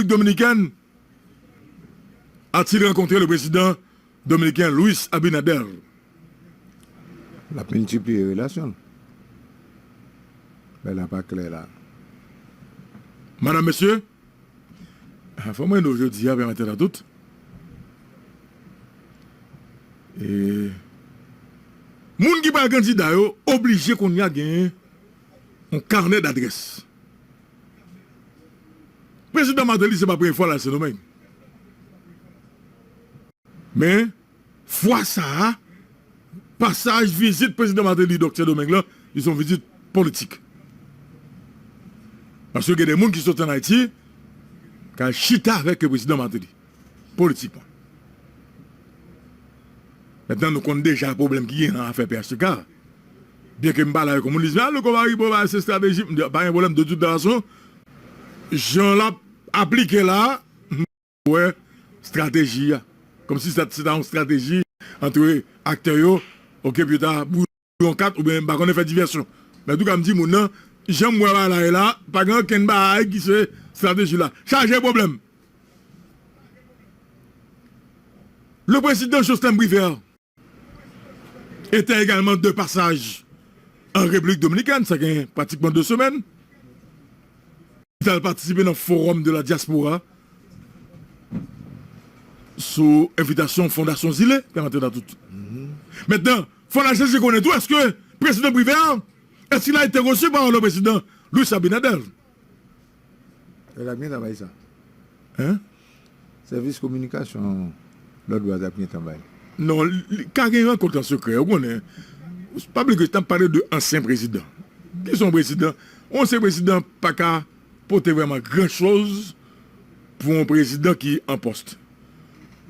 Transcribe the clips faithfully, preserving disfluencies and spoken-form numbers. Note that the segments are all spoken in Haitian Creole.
République dominicaine a-t-il rencontré le président dominicain Luis Abinader? L ap miltipliye relasyon l. Bagay la pa klè la. Madam, mesye, fò mwen di nou jodi a, pèmèt a tout. E, moun ki pral kandida yo oblije kounye a genyen yon kanè dadrès. Prezidan Martelly, se pa premye fwa l al Sendomeng. Men, fwa sa a, pasaj vizit prezidan Martelly Dòk Sendomeng lan, li se yon vizit politik. Paske gen de moun ki soti ann Ayiti, k al chita avèk prezidan Martelly, politikman. Mentnan, nou konn deja pwoblèm ki gen nan afè P H T K. Byenke m pale avèk yon moun, li di, "A, Louko Maribo, ba, se estrateji." M di, "Pa gen pwoblèm, de tout fason, jan l ap aplike la, m wè estrateji a. Kòmsi se ta, se ta yon estrateji ant aktè yo, oke, pou yo ta bouyon kat, oubyen, m pa konnen, fè divèsyon." Men antouka, m di moun nan, jan m wè bagay la ye la, pa gen okenn bagay ki se estrateji la. Chaje pwoblèm. Le président Jocelyn Privert était également de passage en République dominicaine, sa gen pratikman de semèn. Li t al patisipe nan Forum de la Diaspora sou envitasyon Fondasyon Zile, pèmèt a tout. Mentnan, fò n al chèche konnen tou, èske prezidan Privert, est-ce qu'il a été reçu par le président Luis Abinader? L ap gentan bay sa. Hein? Sèvis kominikasyon lòt bò a t ap gentan bay. Non, li, li ka gen rankont an sekrè, ou konnen. Pa bliye ke n ap pale de ansyen prezidan. Ki se yon prezidan? Yon ansyen prezidan pa ka pote vrèman gran choz pou yon prezidan ki an pòs.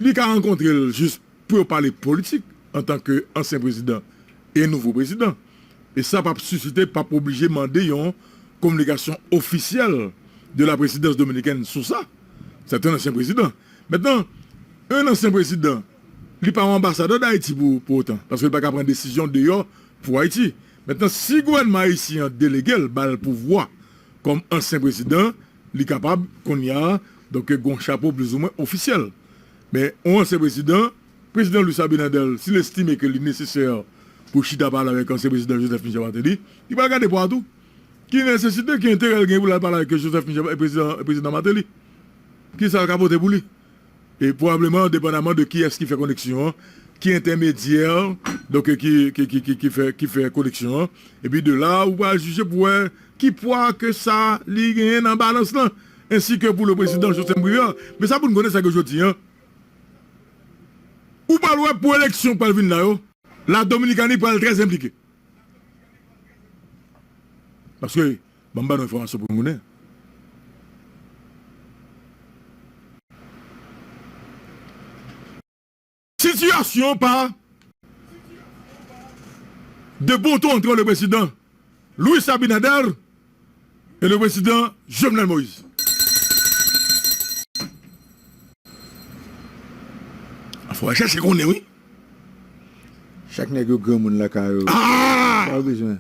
Li ka rankontre l jis pou yo pale politik antanke ansyen prezidan e nouvo prezidan. E sa p ap sisite, p ap oblije mande yon kominikasyon ofisyèl de la présidence dominicaine sou sa. C'est un ancien président. Mentnan, yon ansyen prezidan, li pa yon anbasadè Dayiti pou, pou otan, paske li pa ka pran desizyon deyò pou Ayiti. Mentnan, si gouvènman ayisyen an delege l, ba l pouvwa kòm ansyen prezidan, li kapab, kounye a, donk, gen yon chapo plizoumwen ofisyèl. Men, yon ansyen prezidan, prezidan Luis Abinader, si l estime ke li nesesè pou chita pale avèk ansyen prezidan Joseph Michel Martelly, li pral gade pwa a tou. Ki nesesite, ki enterè l gen pou l al pale avèk Joseph Michel, prezidan, prezidan Martelly? Kisa l ka pote pou li? E pwobableman, depandaman de kiyès ki fè koneksyon an, ki entèmedyè, donk, ki, ki, ki, ki, ki fè, ki fè koneksyon an. Epi de la, ou pral jije pou wè ki pwa ke sa li genyen nan balans lan, ensi ke pou le prezidan Jocelyn Privert. Men sa pou n konnen, se ke jodi a, ou pral wè pou eleksyon k pral vin la yo, la Dominikani pral trè enplike. Paske, ban m ba nou enfòmasyon pou nou konnen. Sitiyasyon pa de bon ton entre le président Luis Abinader et le président Jovenel Moïse. Fò w chèche konnen, wi. Chak nèg yo granmoun lakay yo. Ah! Sa w bezwen?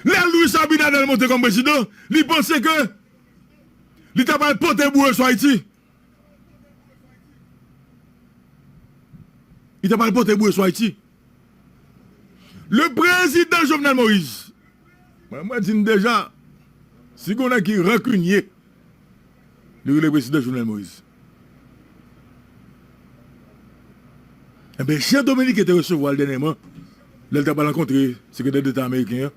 Lè Luis Abinader monte kòm prezidan, li panse ke li ta pral pote bouyon sou Ayiti. Li ta pral pote bouyon sou Ayiti. Le prezidan Jovenel Moïse, mwen, mwen di n deja, si gen yon nèg ki rankinye, li rele prezidan Jovenel Moïse. Enben, jan Dominiken te resevwa l dènyèman, lè l t ap al rankontre sekretè deta ameriken an,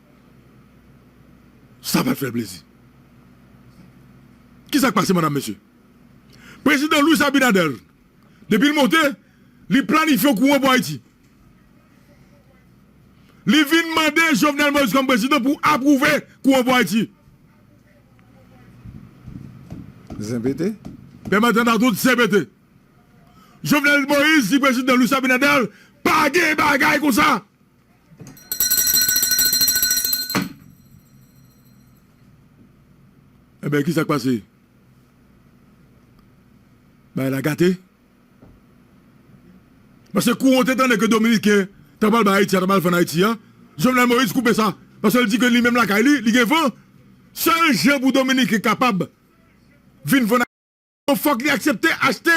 sa pa t fè l plezi. Kisa k pase, medam, mesye? Prezidan Luis Abinader, depi l monte, li planifye yon kouran pou Ayiti. Li vin mande Jovenel Moïse kòm prezidan pou apwouve kouran pou Ayiti. Zen pete? Pèmèt a tout zen pete. Jovenel Moïse di prezidan Luis Abinader, pa gen bagay konsa. Enben, kisa k pase? Bagay la gate. Paske kouran te tande ke Dominiken ta pral bay Ayiti a, ta pral fann Ayiti a, Jovenel Moïse koupe sa. Paske l di ke li menm lakay li, li gen van. Sèl jan pou Dominiken kapab vin vann. Fòk li aksepte achte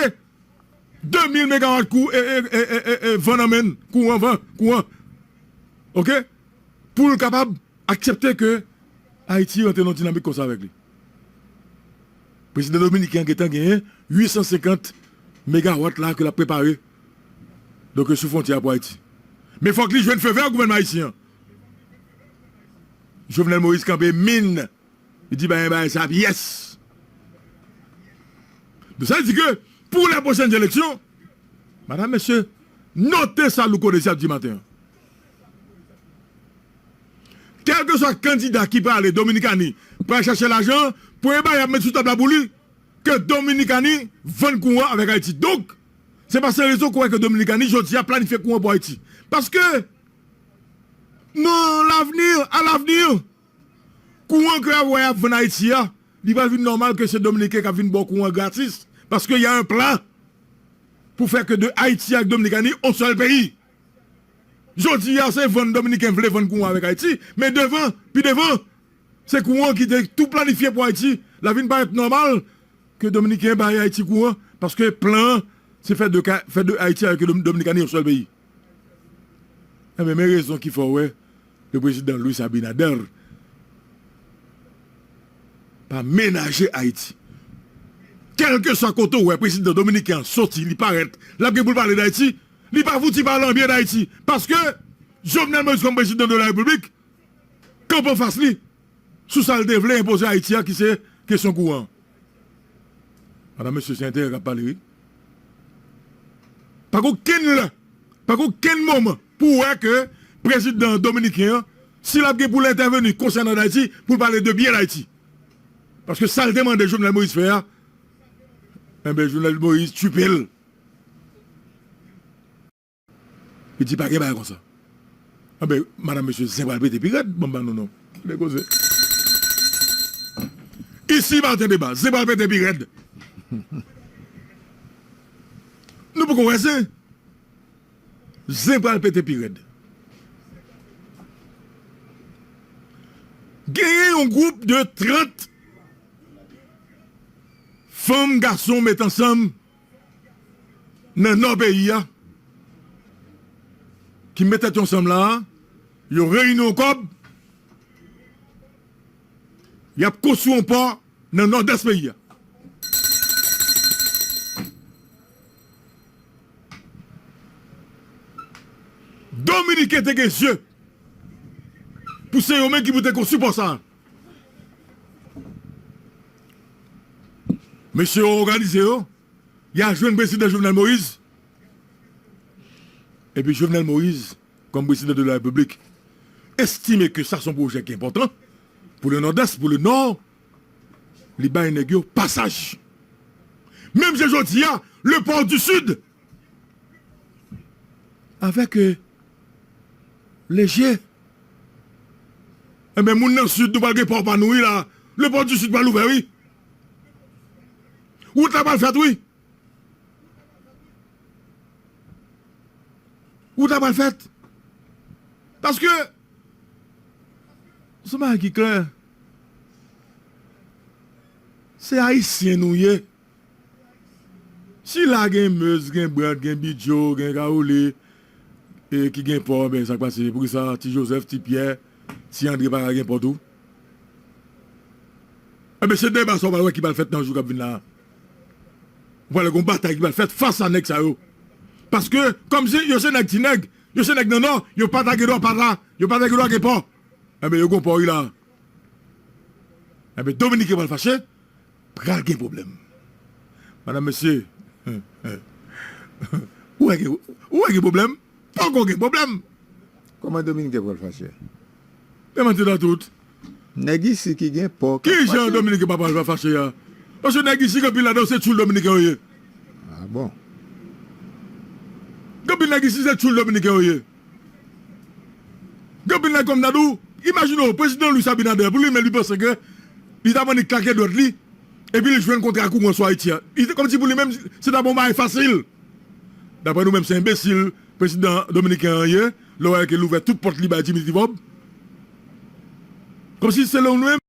de mil megawat kou, e, e, e, e, e, e, van nan men l, kouran, van, kouran. Oke? Pou l kapab aksepte ke Ayiti rantre nan yon dinamik konsa avèk li. Prezidan dominiken an gentan genyen uit san senkant megawat la ke l ap prepare. Donk, sou fwontyè a pou Ayiti. Men fòk li jwenn fevè gouvènman ayisyen an. Jovenel Moïse kanpe min. Li di, "Bagay, bagay sa ap yes." Donk, sa vle di ke pou lè pwochèn eleksyon, madam, mesye, note sa Louko Désir ap di maten an. Kèlkeswa kandida ki prale Dominikani pral chache lajan, premye bagay y ap met sou tab la pou li, ke Dominikani vann kouran avèk Ayiti. Donk, se pa san rezon ke w wè ke Dominikani jodi a planifye kouran pou Ayiti. Paske, nan lavni, à l'avenir, kouran ke w ap wè y ap vann Ayiti a, li pral vin nòmal ke se Dominiken k ap vin ba w kouran gratis. Paske y a un plan pou fè ke de Ayiti ak Dominikani yon sèl peyi. Jodi a, se vann Dominiken vle vann kouran avèk Ayiti, men devan, pi devan, se kouran ki te tou planifye pou Ayiti. L ap vin parèt nòmal ke Dominiken bay Ayiti kouran, paske plan an, se fè de ka, fè de Ayiti avèk Dom-, Dominikani yon sèl peyi. Enben, men rezon ki fè w wè le prezidan Luis Abinader pa menaje Ayiti. Kèlkeswa kote w wè prezidan dominiken an soti, li parèt, l ap gen pou l pale d Ayiti, li pa fouti pale anbyen d Ayiti. Paske Jovenel Moïse kòm prezidan de la Repiblik kanpe anfas li sou sa l te vle enpoze Ayiti a, ki se kesyon kouran. Madam, mesye, se enterè k ap pale, wi. Pa gen okenn lè, pa gen okenn moman pou w wè ke prezidan dominiken an, si l ap gen pou l entèveni konsènan Dayiti, pou l pale de byen Dayiti. Paske sa l te mande Jovenel Moïse fè a, enben, Jovenel Moïse tchipe l. Li di pa gen bagay konsa. Anben, madam, mesye, zen pral pete pi rèd, ban m ba nou non. Kite koze. Isi, Martin Debat, zen pral pete pi rèd. Nou poko wè zen. Zen pral pete pi rèd. Genyen yon gwoup de trant fanm, gason met ansanm nan nò peyi a, ki met tèt yo ansanm la a, yo reyini yon kòb, y ap konstwi yon pò nan nòdès peyi a. Dominiken te gen zye pou se yo menm ki pou te konstwi pò sa a. Mesye yo òganize yo, y a jwenn prezidan Jovenel Moïse. Epi Jovenel Moïse, kòm prezidan de la Repiblik, estime ke sa se yon pwojè ki enpòtan pou le Nòdès, pou le Nò, li bay nèg yo pasaj. Menm jan jodi a, le Port du Sud, avèk, euh, Leje. Enben, moun nan Sid, nou pral gen pò pa nou, wi, la. Le Port du Sud pral ouvè, wi. Wout la pral fèt, wi. Wout la pral fèt. Paske, se yon bagay ki klè. Se Ayisyen nou ye. Si la gen Meuse, gen Brandt, gen Bidjo, gen Kawole, e ki gen pò, ben, sa k pase? Poukisa Ti Jozèf, Ti Pyè, Ti Andre pa ka gen pò tou? Enben, se deba sa w pral wè ki pral fèt nan jou k ap vin la a. Ou pral wè gon batay ki pral fèt fas a nèg sa yo. Paske, kòmsi yo se nèg ti nèg, yo se nèg nan Nò, yo pa ta gen dwa pa la, yo pa ta gen dwa gen pò. Enben, yo gon pò, wi la. Enben, Dominiken pral fache, pral gen pwoblèm. Madam, mesye, ou wè gen, ou wè gen pwoblèm? Poko gen pwoblèm. Kòman Dominiken pral fache? Men manti nan tout. Nèg isi ki gen pò k ap fache. Ki jan Dominiken pa pral fache a? Paske nèg isi, gen anpil ladan yo se tchoul Dominiken yo ye. Ah bon? Gen anpil nèg isi se tchoul Dominiken yo ye. Gen anpil nèg kòm ta di w, imajine w, prezidan Luis Abinader, pou li menm li panse ke li ta annik klake dwèt li, epi li jwenn kontra kouran sou Ayiti a. Li te kòmsi pou li menm, se ta bon bagay fasil. Daprè nou menm, se enbesil prezidan dominiken an ye, lè w wè ke l ouvè tout pòt li bay Dimitri Vorbe. Kòmsi se lè nou menm,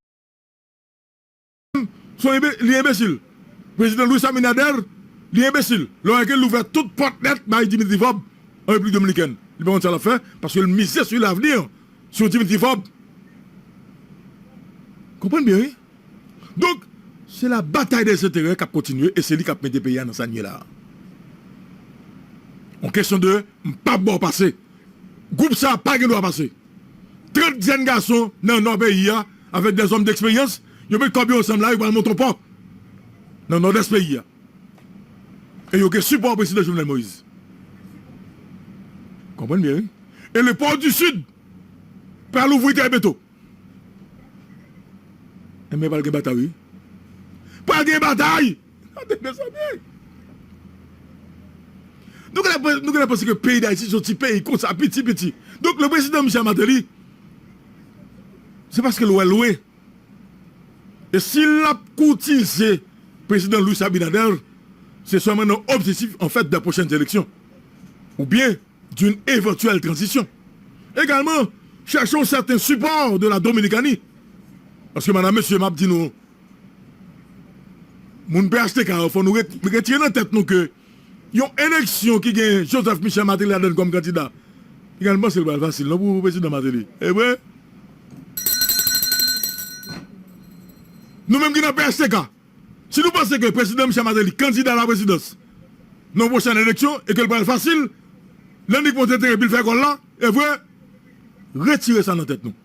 se yon enbe-, li enbesil. Prezidan Luis Abinader, li enbesil. Lè w wè ke l ouvè tout pòt nèt bay Dimitri Vorbe an Repiblik Dominikèn. Li pa konn sa l ap fè, paske l mize sou lavni, sou Dimitri Vorbe. Konprann byen, wi. Donk, se la batay dè enterè k ap kontinye e se li k ap mete peyi a nan sa n ye la a. On kesyon de, m p ap ba w pase. Gwoup sa a pa gen dwa pase. Trant jèn gason nan nò peyi a, avèk dè zòm deksperyans, yo met kòb yo ansanm la, yo pral monte yon pò nan nòdès peyi a. E yo gen sipò prezidan Jovenel Moïse. Konprann byen, wi. E le pò di Sid pral ouvri tè beto. Enben, pral gen batay, wi. Pral gen batay! Tande, mezanmi! Nou genlè, nou genlè panse ke peyi Dayiti se yon ti peyi konsa, piti, piti. Donk, le prezidan Michel Martelly, se paske l wè lwen. E si l ap koutize prezidan Luis Abinader, se sèlman nan objektif, an fèt, de pwochèn eleksyon. Oubyen d'une éventuelle transition. Également, cherchons certains supports de la Dominicanie. Paske, madam, mesye, m ap di nou, moun P H T K yo, fò nou ret-, retire nan tèt nou ke yon eleksyon ki gen Joseph Michel Martelly ladan l kòm kandida, li genlè panse l pral fasil, non, pou prezidan Martelly. E vre? Nou menm ki nan P H T K, si nou panse ke prezidan Michel Martelly kandida a la prezidans nan pwochèn eleksyon e ke l pral fasil, lè nèg monte teren epi l fè gòl la, e vre, retire sa nan tèt nou.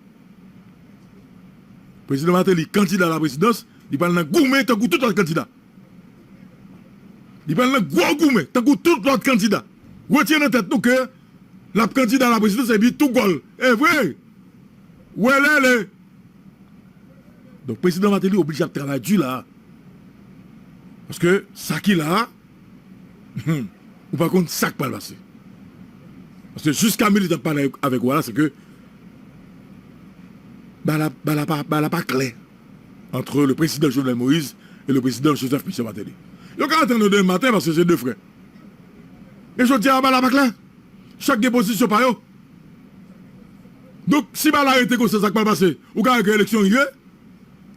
Prezidan Martelly kandida a la prezidans, li pral nan goumen tankou tout lòt kandida. Li pral nan gwo goumen tankou tout lòt kandida. Retire nan tèt nou ke l ap kandida a la prezidans epi tou gòl. E vre! Welele! Donk, prezidan Martelly oblije ap travay di la. Paske sa ki la, ou pa konn sa k pral pase. Paske jiska minit ap pale avèk ou a la, se ke bagay la, bagay la pa, bagay la pa klè entre le président Jovenel Moïse et le président Joseph Michel Martelly. Yo ka antann yo demen maten paske se de frè. E jodi a, bagay la pa klè. Chak gen pozisyon pa yo. Donk, si bagay la rete konsa, sa k pral pase? Ou ka wè ke eleksyon rive,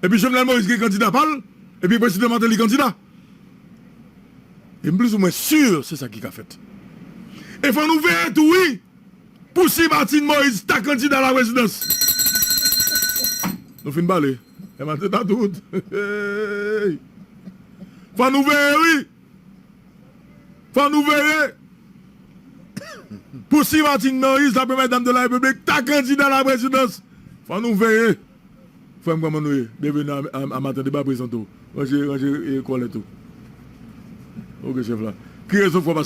epi Jovenel Moïse gen kandida pa l, epi prezidan Martelly kandida. E m plizoumwen si se sa ki ka fèt. E fò nou veye tou, wi, pou si Martine Moïse ta kandida a la prezidans. Nou fin pale. E maten ta tout. Fò nou veye, wi. Fò nou veye pou si Martine Moïse, la première dame de la République, ta kandida a la prezidans. Fò nou veye. Frè m, kòman nou ye? Byenveni a, a, a Maten Deba, prezante w. Ranje, ranje, e, kòlèt ou. Ok, chèf la. Ki rezon fè w pase